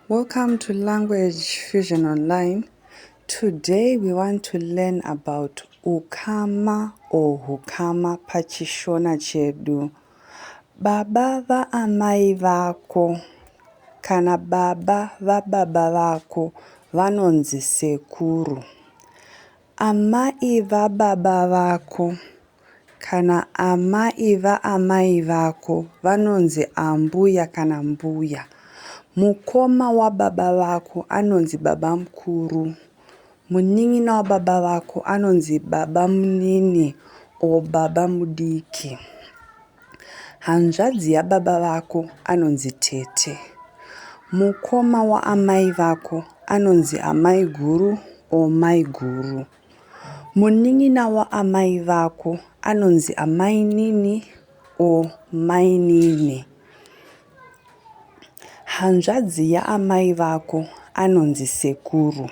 Welcome to Language Fusion Online. Today we want to learn about ukama or hukama pachishona chedu. Baba vaamai vako kana baba vababa vako vanonzi sekuru. Amai vababa vako kana amai vaamai vako vanonzi ambuya kana mbuya. Mukoma wababa vako anonzi babamukuru. Munin'ina wababa vako anonzi babamunini or baba mudiki. Hanzvadzi yababa vako anonzi tete. Mukoma waamai vako anonzi amaiguru or maiguru. Munin'ina waamai vako anonzi amainini or mainini. Hanzvadzi yaamai vako anonzi sekuru.